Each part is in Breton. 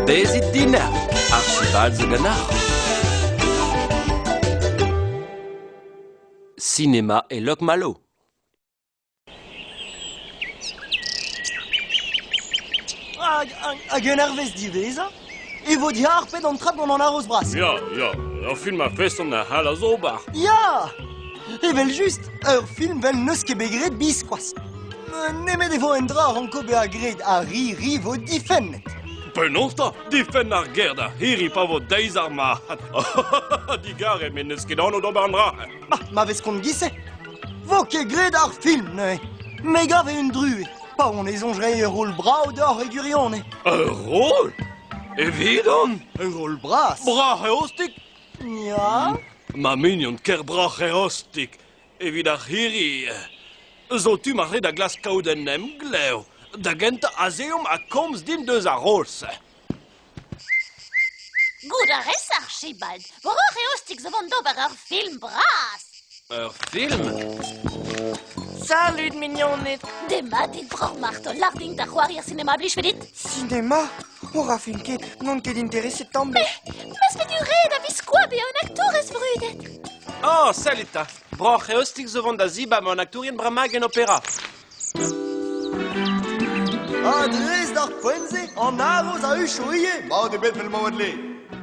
Bezit dinec'h, Archibald zo ganeoc'h. Sinema e Locmalo. Hag, hag un arvest diwezhañ e vo diharpet an trap gant an haroz bras. Ya, ya, ur film a-feson a c'hallas ober. Ya! Evel-just, ur film 'vel n'eus ket bet graet biskoazh. Nemet e vo un dra a ranko bezañ graet ha ri-ri vo difennet. Penaos 'ta difenn ar ger da hiriv pa vo deiz ar marc'had? Digarez, met n'eus ket anv d'ober an dra. Ma, ma vez kont giz-se, vo ket graet ar film neuze. Me gav un druez, pa on e soñj reiñ ur roll brav deoc'h e gwirionez. Ur roll Evidon? Ur roll bras. Brac'h eostig Ya Ma mignon ker brac'h eostig evit ar c'hirri zo tu mar da glask kaout un emglev. Da gentañ azeomp ha komz dimp deus ar roll-se. Goût a rez, Archibald Broc'h eostig zo vont d'ober ur film bras. Ur film? Salud, mignoned! Demat dit, broc'h Marthe, lardin da c'hoari ar sinema blij dit? Sinema? O rafen ket, n'on ket intereset tamm. Mes bet ret a viskoazh bezañ un aktourez brudet. Oh, sellit 'ta! Broc'h eostig zo vont da zibab an aktourien bremañ en opera. Ha dres d'ar poent-se, an haroz a hucho ivez, mat eo bet 'vel ma oa dle.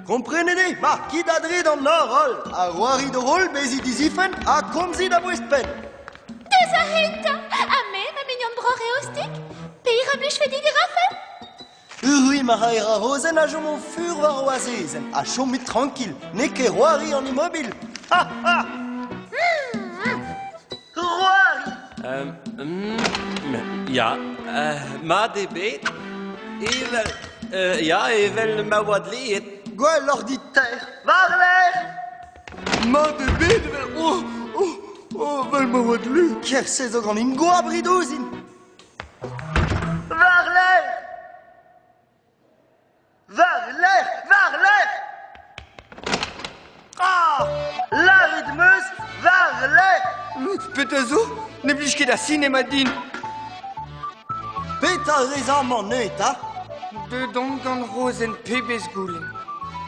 Komprenet eo, mar kit adre d'an nor holl, ha c'hoari d'ho roll bezit dizifenn ha komzit a-bouez-penn. Deus a-hentañ, ha me, ma mignon broc'h eostig, petra a blijfe dit e rafen? Ur ma raer ar rozenn a chomo fur war o azezenn ha chomit trankil, n'eo ket c'hoari an immobil. Ha ha! C'hoari! Ya, mat eo bet. Evel, ya, evel ma oa dleet. Gwelloc'h dit ter. War-lerc'h! Mat eo bet evel... Oh, oh, oh, 'vel ma oa dleet. Kerse zo ganin goabrit ouzhin. War-lerc'h! War-lerc'h! War-lerc'h! Ah! Lâret 'm eus war-lerc'h! Petra zo? Ne blij ket ar sinema din. Petra rez amañ neuze 'ta? Deut on gant Rozenn pebezh goulenn.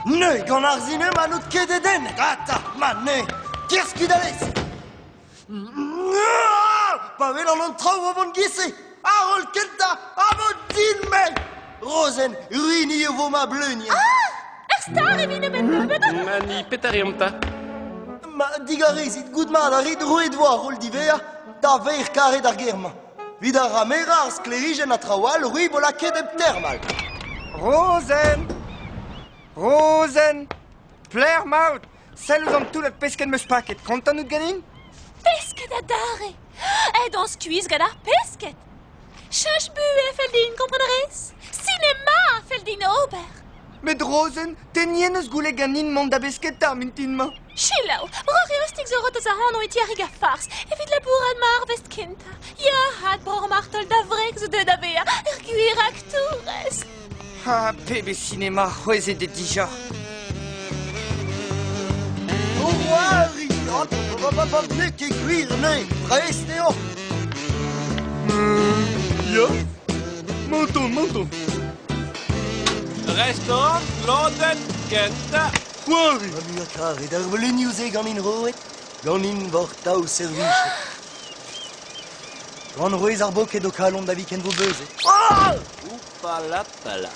Neuze gant ar sinema n'out ket dedennet. Ata, ma neuze, kerzh kuit alese! Pa welan an traoù o vont giz-se, ar roll kentañ a vo din-me! Rozenn, ruini e vo ma bleunienn. Ah! Ur star e vin a-benn nebeut! Ma ni petra reomp 'ta? Ma digarezit, goût mat a rit roet vo ar roll diwezhañ da veir karet ar gêr-mañ. Vit ar ramerañ ar sklêrijenn ha traoù all, c'hwi vo lakaet hep termal. Rozenn! Rozenn! Plec'h 'maout? Sell ouzh an toullad pesked 'm eus paket. Kontant out ganin? Pesked adarre! Aet on skuizh gant ar pesked! Cheñch buhez fell din, kompren a rez? Sinema fell din ober! Met Rozenn, te nien eus goulet ganin mont da besketa ar mintin-mañ. Selaou, broc'h eostig zo rot eus ac'hanon e ti ar Fars evit labourat ma arvest kentañ. Ya, hat broc'h Martol da wreg zo deuet da vezañ ur gwir aktourez. Ha pebezh sinema c'hwezhet eo dija. O c'hoari! N'eo ket gwir, ne! Prest eo! Ya Menton, menton Restaurant lodenn kentañ. C'hoari Ma muiañ-karet, ar bleunioù-se ganin roet, ganin vor daou servichet. Gant rouez ar boked ho kalon da viken vo beuzet. Oupalapala.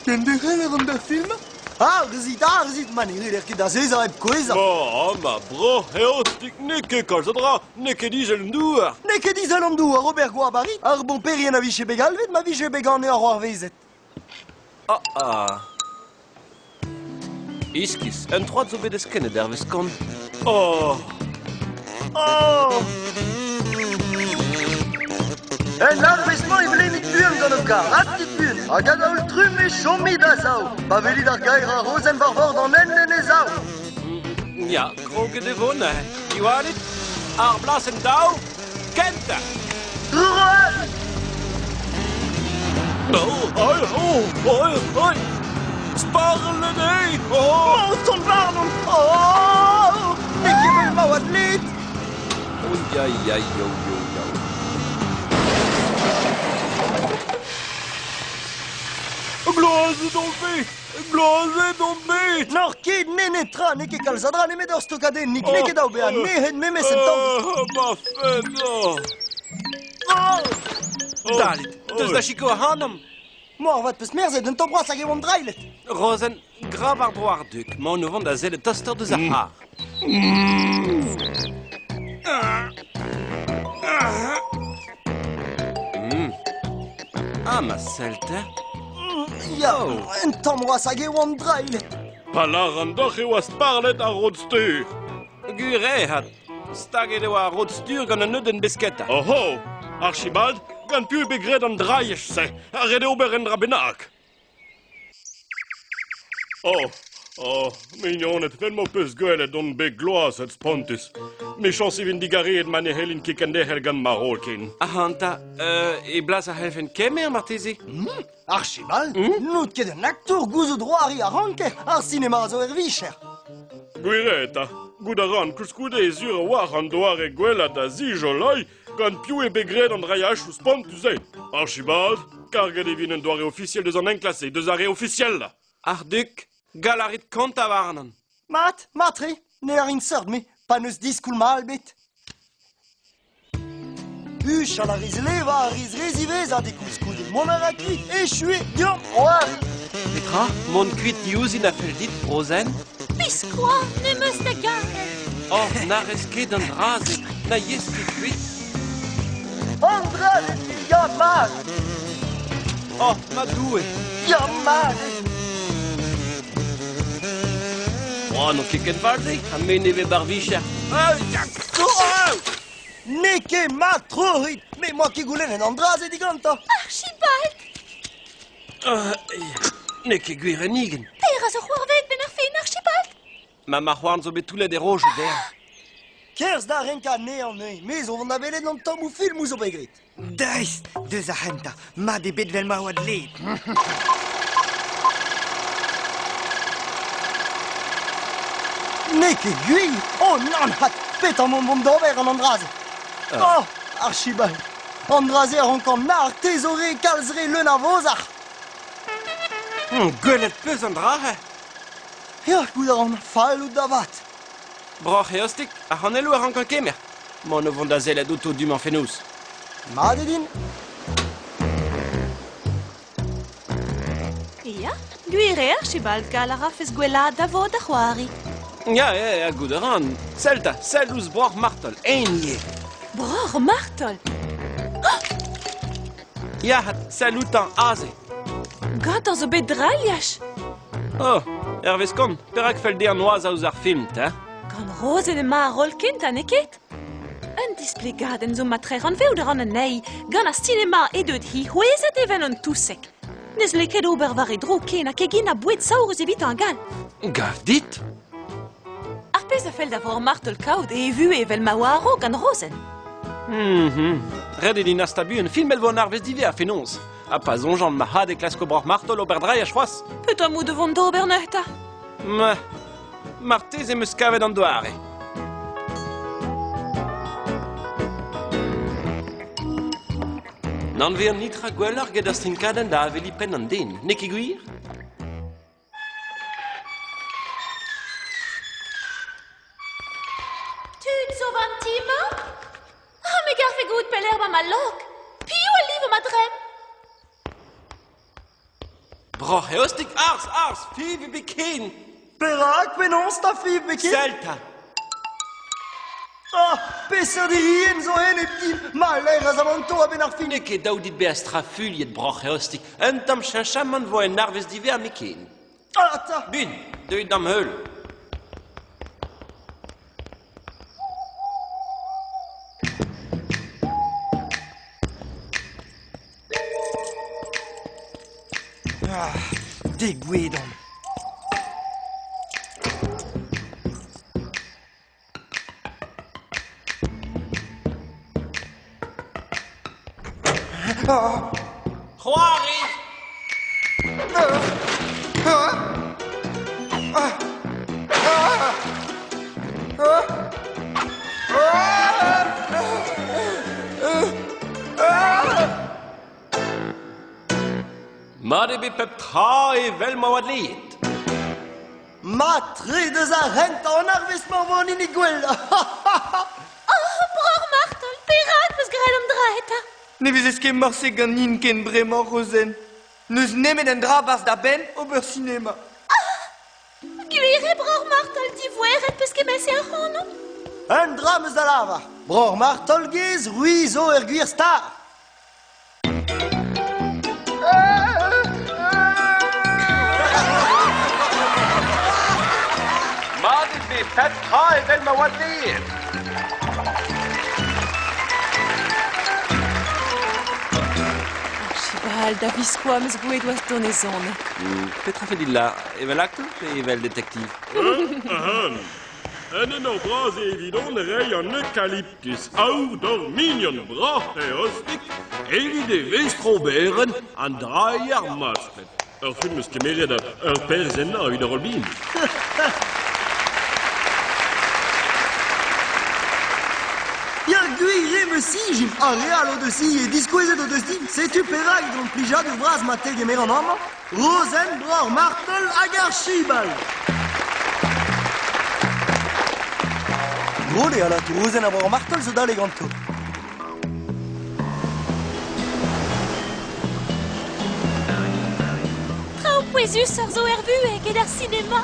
Kenderc'hel a ran da filmañ? Arzhit, arzhit, ma ne c'heller ket azezañ hep kouezhañ. Ma, ma bro, eostig, n'eo ket kalz a dra, n'eo ket izel an douar. N'eo ket izel an douar, ober goap a rit. Ar bomperien a vije bet galvet ma vije bet ganeoc'h c'hoarvezet. Ah ah. Iskis, un troad zo bet eskennet hervez kont. Oh Oh En arvest-mañ e vlenit buan gant ho karr, hastit buan, hag a-daol-trumm e chomit a-sav, pa welit ar gaerañ rozenn war vord an hent en he sav. Ya, kroget e vo neuze. Diwallit, ar blasenn daou, kentañ! Oh, oh, oh, oh, oh. Sparlet eo! Oh! Mañ warnon! Oh! N'eo ket bet ma oa dleet! Oh, ya, ya, yo, yo, yo. Gloazet on bet! Gloazet on bet! N'oc'h ket nenetra, n'eo ket kalz a dra nemet ur stokadennig, n'eo ket dav bezañ nec'het memes un tamm. Oh, ma fenn! Oh. Oh! Dalit, deus da sikour ac'hanomp! Moarvat 'peus merzet un tamm bras hag e oan drailhet. Rozenn, gra war-dro ar duk, 'maon o vont da sellet tostoc'h deus ar c'harr. Ah, ma sell te. Ya, un tamm c'hoazh hag e oan drailhet. Pa lâran deoc'h e oa sparlet ar rod-stur. Gwir eo, 'hat. Staget e oa ar rod-stur gant un neudenn besketa. Oho! Archibald, gant piv eo bet graet an drailhaj-se? Ret eo ober un dra bennak. Oh, oh, mignoned, 'vel m'ho peus gwelet on bet gloazet spontus. Mechañs e vin digareet ma ne c'hellin ket kenderc'hel gant ma roll ken. Ac'hanta, e blas a c'hellfen kemer marteze? Archibald, n'out ket un aktour gouzout c'hoari a ranker, ar sinema zo er vicher. Gwir eo eta. Goût a ran koulskoude ez ur a-walc'h an doare gwellañ da zijoloiñ gant piv eo bet graet an drailhachoù spontus-se. Archibald, karget e vin un doare ofisiel deus an enklask-se, deus ar re ofisiel. Arc'hduk, gall a rit kontañ warnon. Mat, mat-tre, ne rin seurt me, pa n'eus diskoulm all ebet. Huchal a rez levañ a rez re ziwezhat eo koulskoude. Mont a ra kuit, echu eo, deomp, c'hoari. Petra? Mont kuit diouzhin a fell dit, Rozenn? Biskoazh n'em eus da garet. Oh, na rez ket an dra-se, na yez ket kuit. An dra-se, ya mat. Oh, ma Doue. Ya mat. Oh, n'on ket ken fall-se, ha me ne vez bar vicher. Oh, ya, oh! N'eo ket mat troc'hit, me 'moa ket goulennet an dra-se digantañ. Archibald! N'eo ket gwir ennigen. Petra zo c'hoarvezet 'benn ar fin, Archibald? Ma marc'h-houarn zo bet toullet e rojoù dezhañ. Kerzh da renkañ anezhañ neuze, me zo vont da welet an tammoù filmoù zo bet graet. Dreist deus ar c'hentañ, mat ebet 'vel ma oa dleet. N'eo ket gwir! Oh nann 'vat! Petra 'maon vont d'ober gant an dra-se? Oh, Archibald! An dra-se a rankan nac'h, te zo re kalz re leun a vozhac'h! Gwelet 'peus an dra-se? Ya, goût a ran, fall out da vat. Broc'h eostig, ar c'hanelloù a rankan kemer. Emaon o vont da sellet outo du-mañ fenoz. Mat eo din. Ya, gwir eo, Archibald, gall a rafes gwellaat da vod da c'hoari. Ya, ya, ya, goût a ran. Sell 'ta, sell ouzh broc'h Martol, eñ ivez. Broc'h Martol? Ya, sell outañ aze. Gantañ zo bet drailhaj. Oh, hervez kont, perak fell dezhañ noazhañ ouzh ar film, 'ta? Gant Rozenn emañ ar roll kentañ, n'eo ket? Un displegadenn zo mat-tre anvezout a ran anezhi. Gant ar sinema eo deuet hi c'hwezhet evel un touseg. Ne zle ket ober war e dro ken ha keginañ boued saourus evitañ hag all. Gav dit? Ar pezh a fell da Vor-Martol kaout eo e vuhez evel ma oa a-raok gant Rozenn. Ret eo din hastañ buan filmet 'vo an arvest ivez fenoz. Ha pa soñjan ma c'had e klasko Broc'h-Martol ober drailhaj c'hoazh. Petra 'mout da vont d'ober neuze 'ta? Ma, marteze em eus kavet an doare. N'anvean netra gwelloc'h get ur strinkadenn da aveliñ penn an den, n'eo ket gwir? Tud zo war an ti-mañ? Ah, me garfe gouzout pelec'h 'ba ma log. Piv a livo ma dremm? Broc'h eostig, arz, arz, fiv ebet ken! Perak penaos 'ta fiv ebet ken? Sell 'ta! Ah, peseurt irienn zo enep din? Ma laeras amanto a-benn ar fin. N'eo ket dav dit bezañ strafuilhet, broc'h eostig. Un tamm cheñchamant 'vo en arvest diwezhañ nemetken. Ah, 'ta! Buan, deuit d'am heul. Ah, degouezhet on. C'hoari! Mat eo bet pep tra evel ma oa dleet. Mat-tre deus ar c'hentañ an arvest-mañ 'vo an hini gwellañ. Oh, breur Martol, perak 'peus graet an dra eta? Ne vezez ket morse ganin ken bremañ, Rozenn. N'eus nemet un dra 'barzh da benn ober sinema. Gwir eo breur Martol divoeret 'peus kement-se ac'hanon? Un dra 'm eus da lavar. Breur Martol gaezh, c'hwi zo ur gwir star. Mat eo bet pep tra evel ma oa dleet. Archibald, da viskoazh 'm eus gouezet 'oas donezonet. Petra fell dit lâr, evel aktour pe evel detektiv? Un enor bras eo evidon reiñ an eukaliptus aour d'hor mignon broc'h eostig evit e vestroberenn an drailher mastret. Ur film eus kemeret ur perzh ennañ evit ar roll bihan. Ya, gwir eo 'm eus ijin, ar re all o deus ivez diskouezet o deus din. Setu perak gant plijadur vras ma tegemeran amañ Rozenn, breur Martel hag Archibald. Drol eo alat Rozenn ha breur Martel zo dale ganto. Traoù pouezusoc'h zo er vuhez eget ar sinema.